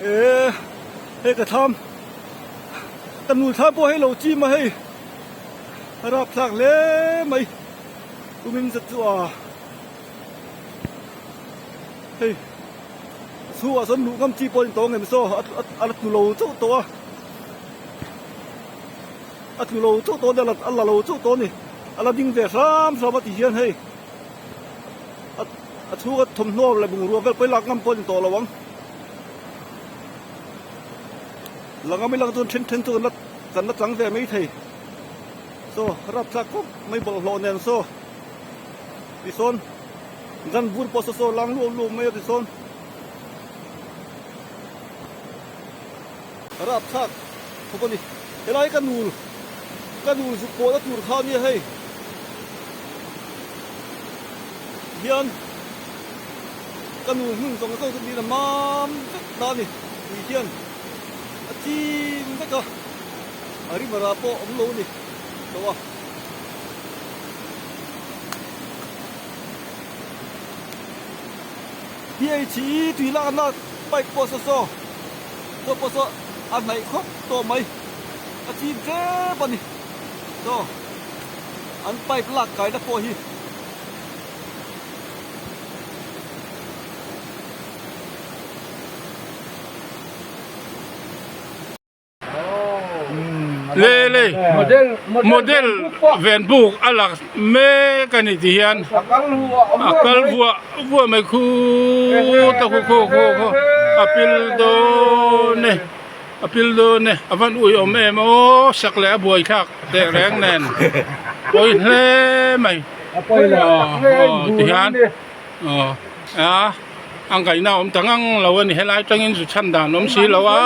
Eee hei ka thlam ka nul thlam pawh hei lo chim a hei a rapthlak hle mai kumin zet chu a hei a chhungah sawn luh ngam chi pawh a ni tawh ang em saw a la tlu lo chauh tawh a a tlu lo chauh tawh a ni a la lo chauh tawh a ni a la ding ve hram hram a ti hian hei. A chhunga thawmhnaw leh bungrua vel pawh i lak ngam pawh a ni tawh lo ang. La ngam ila chuan then then chu kan la kan la chang ve mai thei. Saw rapthlak khawp mai bawlhhlawh nen saw tisawn gun bur pawh saw saw lang luau luau mai a tisawn rapthlak khawp a ni. Helai ka nul ka nul zuk pawhna tur kha a nia hei. Hian ka nu hmun zawng zawng chu niin a mam vek ta a ni tui hian a chim vek a a river ah pawh awm lo a ni tawh a. PHE tui lakna pipe pawh saw saw saw pawh saw a hnaih khawp tawh mai a chim tlem a ni saw. An pipe lak kaina pawh hi Le le model ven buk a lak mek a ni ti hian a kal vuah vuah mai khu ta khu khu khu khu a pil dawn e. A pil dawn e, a van ui awm em aw, sak leh a buai thlak teh reng nen pawi hle mai aw aw ti hian aw a a ngaihna awm ta ngang lo a ni helai tangin zu chhan dan awm si lo a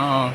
aw.